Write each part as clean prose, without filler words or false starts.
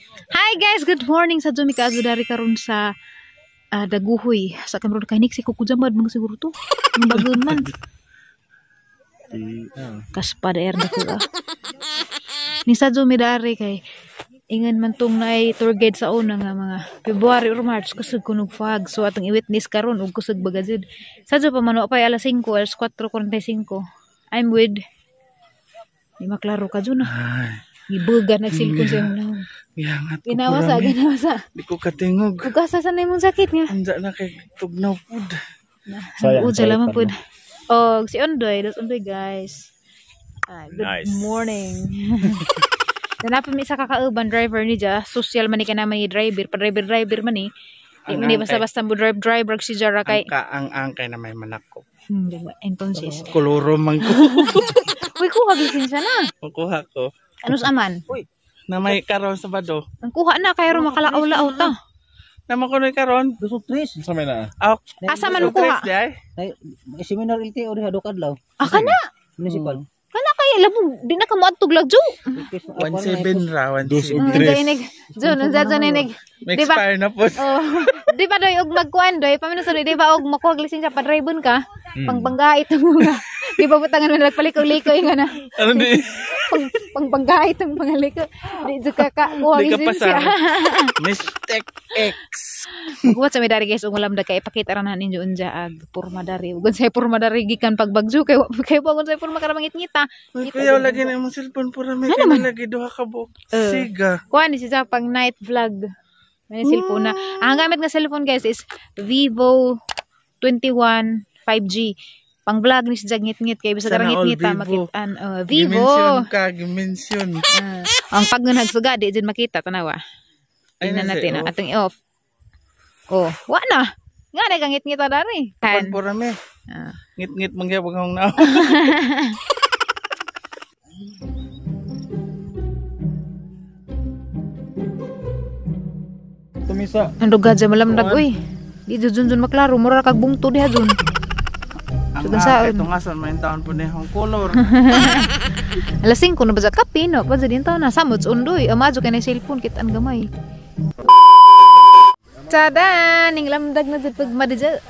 Hi guys, good morning sa Jumi kaadto dari karon sa Daguhoy. Sa karon kay si kukujamad mga siguro to. Ang bagon man. Kaspa da air dako ah. Ni sa Jumi dari kay ingan man tong naay tour guide sa una nga mga February or March kusog kunog fog. So atong i-witness karon og kusog baga jud. Sa pa man wa pa alas 5, alas 4:45. I'm with di maklaro ka jud na. Gibuga nagsilpon sa imong nawong. Gihangat ko. Ginawasa, ginawasa. Di ko katingog. Ugasa sa imong sakit nga. Anja na kay tugnaw pud. Sayang, salamat pud. Og si Ondoy, that's Ondoy guys. Good Nice. Morning. Nanapin mi sa kakauban driver ni ja, social man ni ka naman ni driver, pa driver driver man ni. Di man ni basta-basta mo drive driver si Jara kay. Ang angkay na may manakop. Diba? Entonces. Koloro man ko. Uy, kuha lisensya na. Makuha ko. Ano sa aman? Uy, na may karon sa bado. Ang kuha na kay ro makalaaw-laaw ta. Naman ko na karon. Dusot tres. Sa may na? Asa man mo kuha? Ay, seminar LTO diha do kadlaw. Ah, kana. Municipal. Kana kay labo di na ka moadtog lagjo. 17 ra, 17. Dos ug tres. Jun, unsa jun inig. May expire na po. Oh, di ba doy og magkuan doy, pamino sa doy, di ba og makuha lisensya pa drive ka, pangbangga itong mga. Di ba butangan mo nagpaliko-liko nga na. Ano di? Pangbangga itong mga liko. Di jud ka ka kuha Di ka lisensya. pasar. Mistake X. Kuha sa may dari guys, ung ulam da kay ipakita ra na ninyo unja ag porma dari. Ug unsay porma dari gikan pagbagyo kay kay wa unsay porma kara mangitngita. Uy, kuya, lagi na imong cellphone pura may kaya lagi duha ka buok. Siga. Kuha ni siya pang night vlog. May cellphone na. Ang gamit nga cellphone guys is Vivo 21 5G. Pang vlog ni siya ngit-ngit kay bisag Sana all ngit-ngita Vivo. makitaan. Vivo. Gimension ka, gimension. Ang pag nagsuga di jud makita tanawa. Ay, Tingnan nasa natin off. atong i-off. Oh, wa na. Nga na kang ngit-ngita dari. Pan pura may. Ngit-ngit mangyapag akong nao. Tumisa. Ang duga dyan malamdag uy. Di jud jun maklaro mura kag bungto diha jun. Ang Sugan saon. ito nga sa may taon po na yung color. Alas 5 na ba sa kape no? Pa din taon na samot undoy. Amadyo kay na cellphone kitaan gamay. Tada! Ning lamdag na jud pag madija.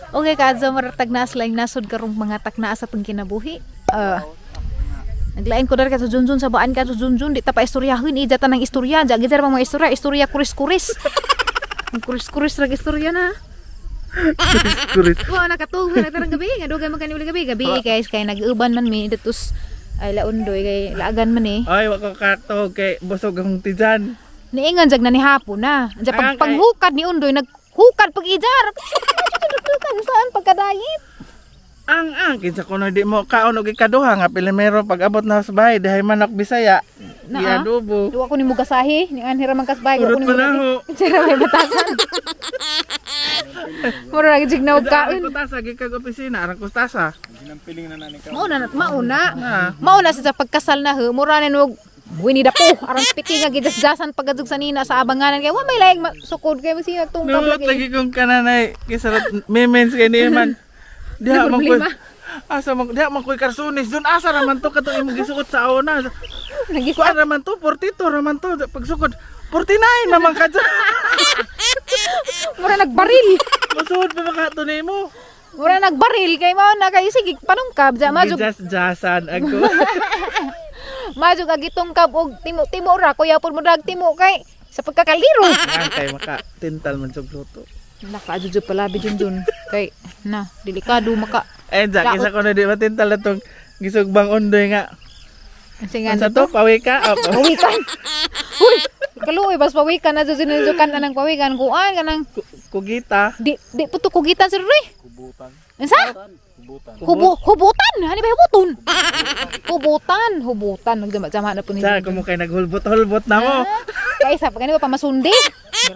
Okay ka adto maratag na sila nasod karong mga takna sa tong kinabuhi. Naglain ko dari ka sa junjun sa baan ka sa junjun di ta pa istoryahon ija tanang istorya ja gid mga istorya istorya kuris-kuris. Ang kuris-kuris ra istorya na. Kuris. Wa nakatuog na tarang gabi nga dugay man kani uli gabi gabi guys kay nag-uban man mi datos ay laundoy kay laagan man eh. Ay, wako kato kay busog akong tijan. Niingon jag na ni hapon na. Andiyan pag Ay, okay. paghukad ni Undoy naghukad pag ijar. Saan pagkadayit? Ang kinsa kuno di mo kaon og ikaduha nga pilimero pag abot na sa bahay dihay manok Bisaya. Naa. Iadobo. Duwa ko ni mugasahi, ni anhira man kasbay ko Urot ni pa na ho. Sira may batasan. Mura ra jig na og kaon. Arang kutasa gikag opisina, arang kutasa. Ginampiling na nani ka. Mauna na mauna. Na. Mauna sa pagkasal na ho, mura na og Winnie the Pooh, arang piti nga gidasdasan pagkadug sa nina sa abanganan kay wa may laing sukod kay masiyag tungkab Nuot lagi kong kananay kisarot memens kay ni man. Diha man ko. Problema. Asa man diha man koy karsunis dun asa raman to katong imong gisuot sa una. Nagis Kuan raman to 42 raman to pagsukod 49 naman ka dyan. mura nagbaril. Masuod pa ba ka to nimo? Mura nagbaril kay mao na kay sige panungkab ja majug Gijas-jasan ako. majug ag itungkab og timo-timo ra kuya pud mo dag timo kay sa pagkakaliro. Ang kay maka tintal man sa luto. Naka jud palabi jun jun kay na delikado maka Eh, Jack, isa ko na di matintal na tong gisugbang undoy nga. Singan Sa to, pawi ka? Opo. Pawikan. Uy, kaluoy bas pawikan na jud sinujukan anang pawikan kuan kanang Kugita. di di puto kugitan sir Roy. Kubutan. Unsa? Kubutan. Hubutan. Hani ba hubuton? Hubutan, hubutan nagdama-jama na po ninyo. Sa, kung mo kay naghulbot-hulbot na mo. Kay isa pa kani ba pamasundi?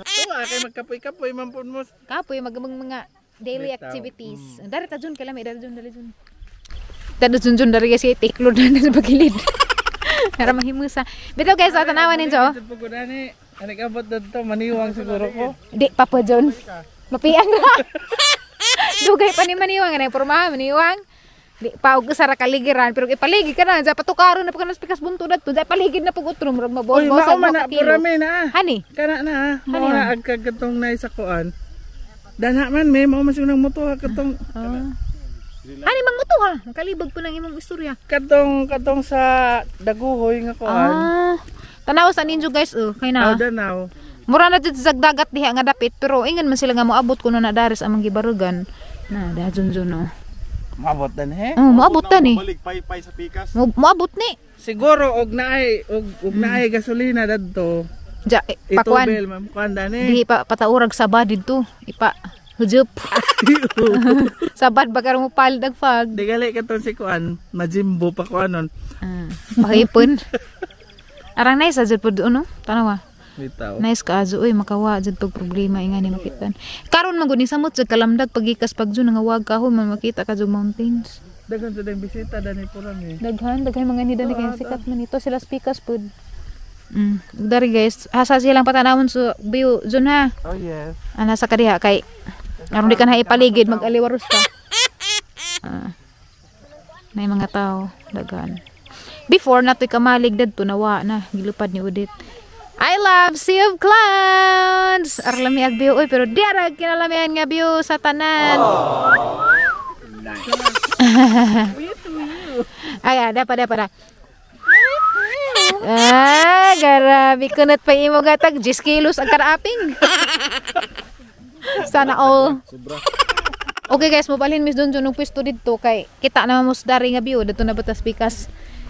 Tuwa, kay magkapoy-kapoy man po mo. Kapoy magamang mga daily Bitaw. activities. Dari ta jun kalami dari jun dari jun. Dari jun jun dari kasi tiklod na sa pagilid. Para mahimusa. Bitaw guys, tanawan ninyo. oh. Sa pagudani, anik abot na to, maniwang siguro ko. Di pa po jun. Mapiang ra. Dugay pa ni maniwang anay porma maniwang. Di pa og sa ra kaligiran pero ipaligid ka na sa patukaron na pag ka pikas bunto dadto, sa paligid na pag utro murag Uy, mabuhat mao man na purame na. Hani? Kana na ah. Mao Ano na yun? ag kagatong nay sa kuan. Danha man may mao man siya nang moto katong Hani mangmuto ha. Nakalibog po ng imong istorya. katong katong sa Daguhoy nga kuan. Ah. Tanaw sa ninyo guys oh, kay Oh, na. danaw. Mura na jud sa dagat diha nga dapit pero ingon man sila nga moabot kuno na daris among gibarugan. Na da jun oh. Maabot dan he. Oh, moabot ta ni. Balik pay-pay sa pikas. Moabot ni. Siguro og naay og naay gasolina dadto. Ja, eh, pakuan. Itubel ma'am kuan dani. Di pa pataurag sabad didto. Ipa hujup. Sabad ba karon mo palid ang fog. Di gali katong si kuan, majimbo pa kuanon. Ah, pakipon. Arang nice jud pud no? Tanawa. Bitaw. Nice ka azo oy makawa jud pag problema inga ni makitan. Karon man gud ni samot jud kalamdag pagikas pag jud nga wag ka ho man makita ka jud mountains. Daghan sa dang bisita dani purame. Daghan daghan mga ni dani kay sikat man ito sila speakers pud. Dari guys, hasa silang patanawon sa view jud ha. Oh yes. Ana sa kadiha kay aron di ka na ipaligid mag-aliwaros ta. Ah. May mga tao daghan. Before natoy kamalig dadto nawa na gilupad ni Udit. I love Sea of Clouds. Arlami ag view oy pero di ara kinalamian nga view sa tanan. Ay, ah, dapat dapat. Ah, grabe kunot pa imo gatag 10 kilos ang karaaping. Sana all. Sobra. Okay guys, mobalhin mis doon og pwesto didto kay kita na mo sa dari nga view didto na batas pikas.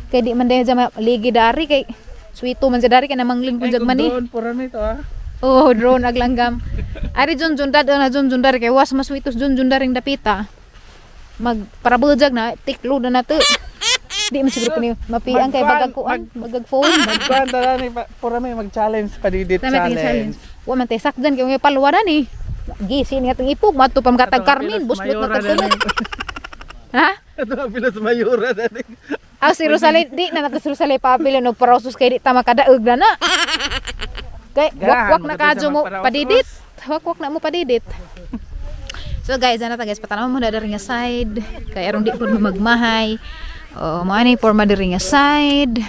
Kay di man dahil sa ligi dari kay sweeto man sa dari kay namangling pud Ay, jag kung mani. doon purame to ah. Oh, drone aglanggam. Ari jun jun dad na jun jun dari kay was maswitos jun jun daring dapita. Mag parabujag na tiklo na nato. Di man siguro kini mapiang kay bagag kuan, bagag phone. Magkuan ta dani purame mag-challenge padidit Tama challenge. challenge. Wa man tay sakdan kay may palwaran eh. Gisin nga tong ipog madto pa makatag Ato nga Carmen, pilas buslot na mayora tagkunot. dani. Ha? Ato nga pilas mayora dani. Ah, si Rosalie, di na nato si Rosalie papilin og parosos kay di ta makadaog na na. Kay Ganahan, wak-wak na magkatay kadyo sa mo magparaos-os. padidit. Wak-wak na mo padidit. So guys, ana ta guys, patanaw mo na diri nga side kay aron di pud mo magmahay. Oh, mo ani forma diri nga side.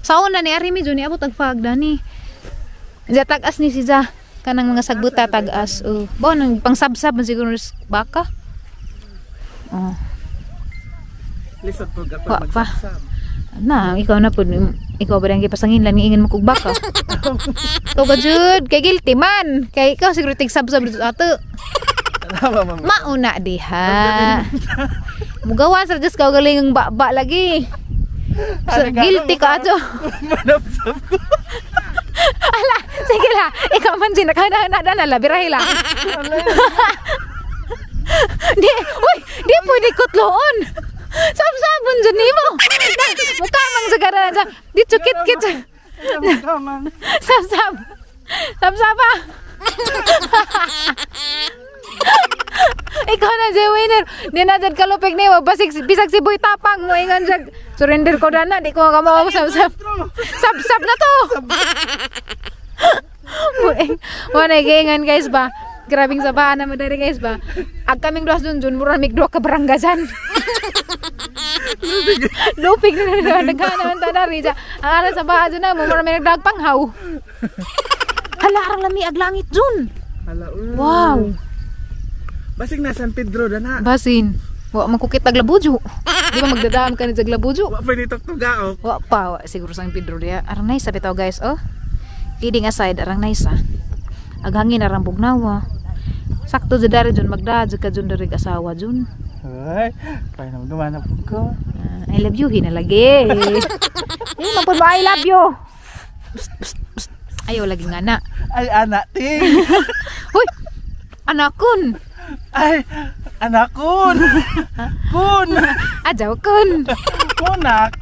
Sa una ni Arimi jud ni abot ang fog dani. Ja tag-as ni si Ja kanang mga sagbuta tag-as. Oh, bo nang pangsabsab man siguro ni baka. Oh. Lisod pud ako Wa pa. magsabsab. Na, ikaw na pud ikaw ba ang gipasanginlan nga ingon mo kog baka. Ikaw ka jud, kay guilty man. Kay ikaw siguro tigsabsab dito ato. Tama ma'am. Mauna diha. Mugawa sa Diyos ka galing ang baba lagi. So, Ano ka, guilty ka ato. Manabsab ko. Ala, sige la. Ikaw man din nakana na la birahi la. Di, uy, di pwede kutloon. Sabsabon dyan nimo. Mukha mang sagara na dyan. Di chukit-kit. Tama man. Sabsab. Sabsaba. Ikaw na si winner. Di na dyan kalupig nimo. Basig, bisag si Boy Tapang mo ingon siya. Surrender ko na na. Di ko kamawa sabsab. Sabsab na to. Buing. Wala giingon guys ba. Grabing sabaan na mo diri guys ba. Ag kaming duas dun dun mura mig duha ka baranggasan. Lupig na na nagana man ta dari siya. Ang aras sa baha dun na mo mura may nagdagpanghaw. Hala arang lami ag langit dun. Hala. uy. Wow. Basig na San Pedro dana. Basin. Wa man kukit ag labujo. Di ba magdadaam ka ni sa labujo? Wa pa ni tuktugaok. Wa pa, wa siguro San Pedro diya. Arang nice bitaw guys, oh. Kidding aside, arang nice ah. Ag hangin arang bugnawa. Sakto jud dari jud magda jud ka jud dari asawa jud. Ay, kaya naman dumanap ko. Ah, I love you hinalagi. Eh, mapud ba I love you. Psst, psst, psst. Ayaw lagi nga na. Ay, anak, ting! Hoy! Anakon! Ay, anak kun! Kun! Ajaw kun! Kunak!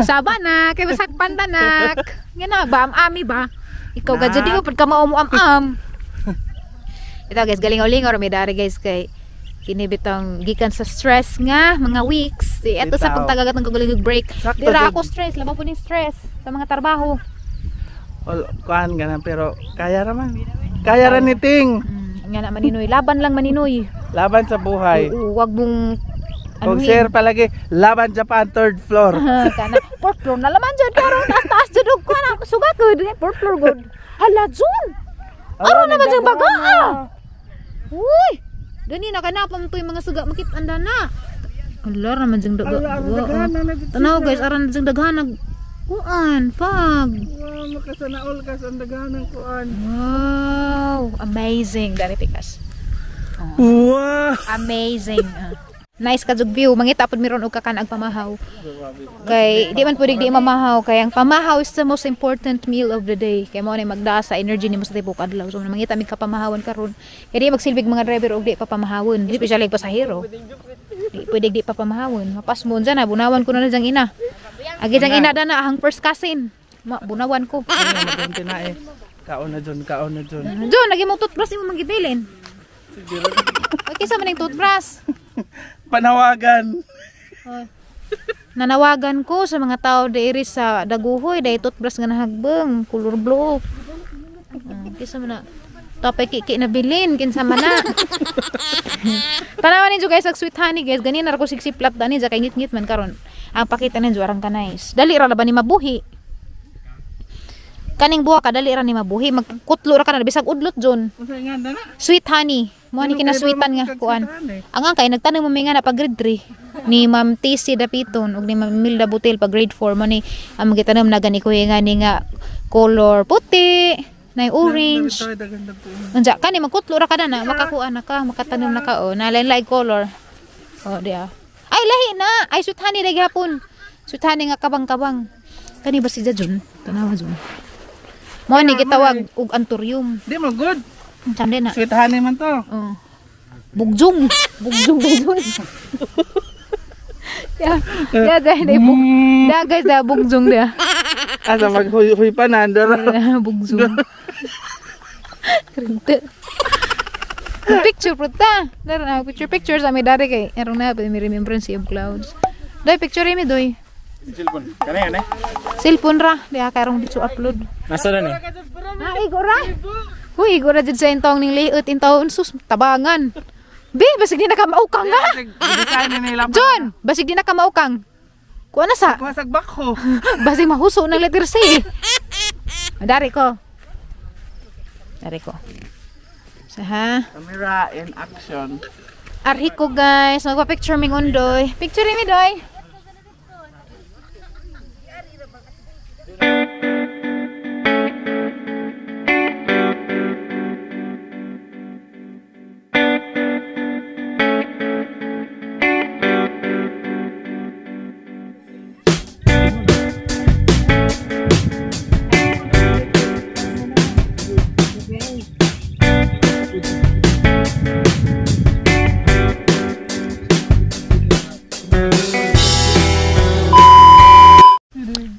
Saba na, kay masakpan tanak. Nga na ba, am-ami ba? Ikaw ka Nak. dyan, di mo pud ka maumu-am-am. Ito guys, galingaw-lingaw rami dari guys kay kini bitong gikan sa stress nga mga weeks. Eh, eto sa Bitaw. pagtagagat ng kagaling break. Sakto Di ra jud. ako stress, labaw po ning stress sa mga trabaho. Ol, kuan ganun, pero kaya raman. Kaya ra ni Ting. Nga na maninoy, laban lang maninoy. Laban sa buhay. Oo, wag mong Kung share palagi, laban Japan third floor. Kana fourth floor na laman jud karon taas-taas jud og kuan suga gud fourth floor gud. Hala Jun. Aron naman jud baga. Uy. Dani na kana pa man mga suga makit-an na. Hala naman jud daga. Tanaw guys, aron jud daghan nag kuan fog. Wow, makasanaol ka sa daghan ng kuan. Wow, amazing dari pikas. Oh. Wow, amazing. Nice ka jug view, mangita pud miron og kakan ag pamahaw. Kay di man pud di mamahaw kay ang pamahaw is the most important meal of the day. Kay mao ni magdaa sa energy nimo sa tibuok adlaw. So mangita mig kapamahawon karon. Kay di magsilbig mga driver og di pa pamahawon, especially pasahero. Di pwede di pa pamahawon. Mapasmo unsa na bunawan ko na jang ina. Agi jang ina dana ang first cousin. Ma bunawan ko. Kaon na Jon, kaon na Jon. Jon, lagi mo toothbrush imo manggibilin. Okay sa man ning toothbrush. Panawagan. Oh. Nanawagan ko sa mga tao diri sa Daguhoy dahil toothbrush nga nahagbeng color blue. Kisa man na tapay kiki na bilin kinsa man na. Tanawan ninyo guys ag sweet honey guys ganin ra ko siksiplat dani ja kay ngit-ngit man karon. Ang pakita ninyo arang ka nice. Dali ra ba ni mabuhi. Kaning buha ka dali ra ni mabuhi magkutlo ra ka na bisag udlot Jon. Sweet honey. Mo ni kinasweetan nga kuan. Ang ang kay nagtanom mo nga na pag grade 3 ni Ma'am TC Dapiton ug ni Ma'am Milda Butil pag grade 4 mo ni ang gitanom na gani kuya nga ni nga color puti, na orange. Unja kani magkutlo ra ka na makakuan na ka, makatanom na ka oh, na lain-lain color. Oh diya. Ay lahi na, ay sweet honey lagi hapon. Sweet honey nga kabang-kabang. Kani ba si Jun? Tanawa Jun. Mo ni gitawag og anthurium. Di mo good. Saan na? Sweet honey man to. Oh. Bugjong. Bugjong guys. Ya, ya dahil na bug. Da guys, da bugjong da. Asa maghuy-huy pa na andar. Bugjong. Krente. Picture po ta. Dara na picture picture sa mi dari kay erong na mi remembrance of clouds. Doy picture mi doy. Cellphone. Kani ani? Cellphone ra, diha karong dito upload. Nasa na ni? Ah, igo ra. Uy, igo ra jud sa intong ning liot intawon sus tabangan. Bi, basig di na ka maukang nga. John, basig di na ka maukang. Kuha na sa. Kuha sa bakho. Basig mahuso ng letter C. Dari ko. Dari ko. Sa ha. Camera in action. Arhi ko guys, magpa-picture mi undoy. Picture mi doy.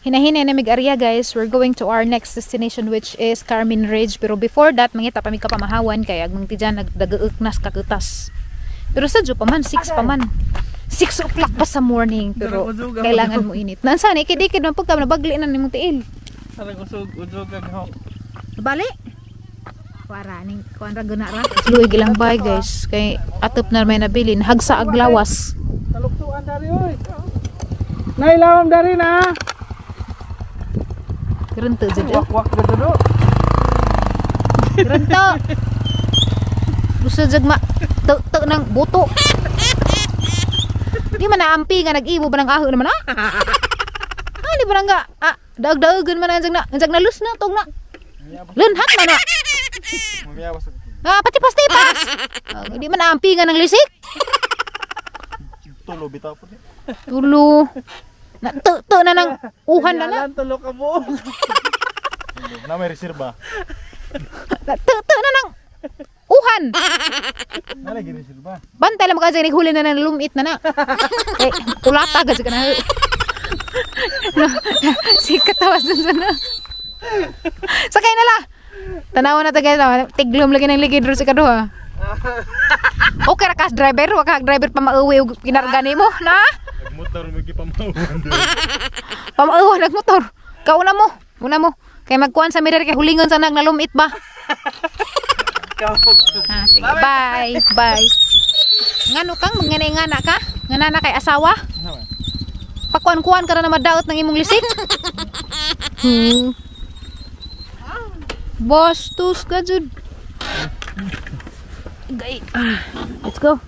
Hinahina na mig-area guys. We're going to our next destination which is Carmen Ridge. Pero before that, mangita pa mi kapamahawan kay agmang tiyan nagdagaek nas kakutas. Pero sa pa man, 6 pa man. 6 o'clock pa sa morning pero kailangan mo init. Nansa ni kidikid man pagka nabagli na nimong tiil. Bali. Para ning kuan ra guna ra. Luig ilang bay guys kay atop na may nabilin hagsa aglawas. Taluktuan dari oy. Nailawom dari na. Grunto jud. Wak-wak gud do. Grunto. Gusto jud ma tuk ng buto. Di man naampi nga nag-ibo ba ng aho naman ah? Ah, di ba nga ah, daog-daogon man ang na, ang na lus na tong na. Lunhat man na. Ah, patipas-tipas. Oh, di man naampi nga ng lisik. Tulo bitaw po ni. Tulo. Na tu na nang uhan na na. Tulo ka buo. Na may reserba. Na tu na nang uhan. Na lagi reserba. Bantay lang maka dyan, huli na nang lumit na na. Eh, kulata gad ka na. Si katawas dun na. Sakay na la. Tanawa na tagay na. Tiglom lagi ng ligid ro sa kaduha. Okay ra kas driver, wa ka driver pa mauwi og kinarga nimo na. Nagmotor mo gipamauwan doon. Pamauwan nagmotor. Kauna mo, una mo. Kay magkuan sa mirror kay hulingon sa nag nalumit ba. Ah, sige. Bye. Bye. Ngano kang magnganay-ngana ka? Ngana na kay asawa? Pakuan-kuan ka na na madaot ng imong lisik? Bastos ka jud. Gay. Ah, let's go.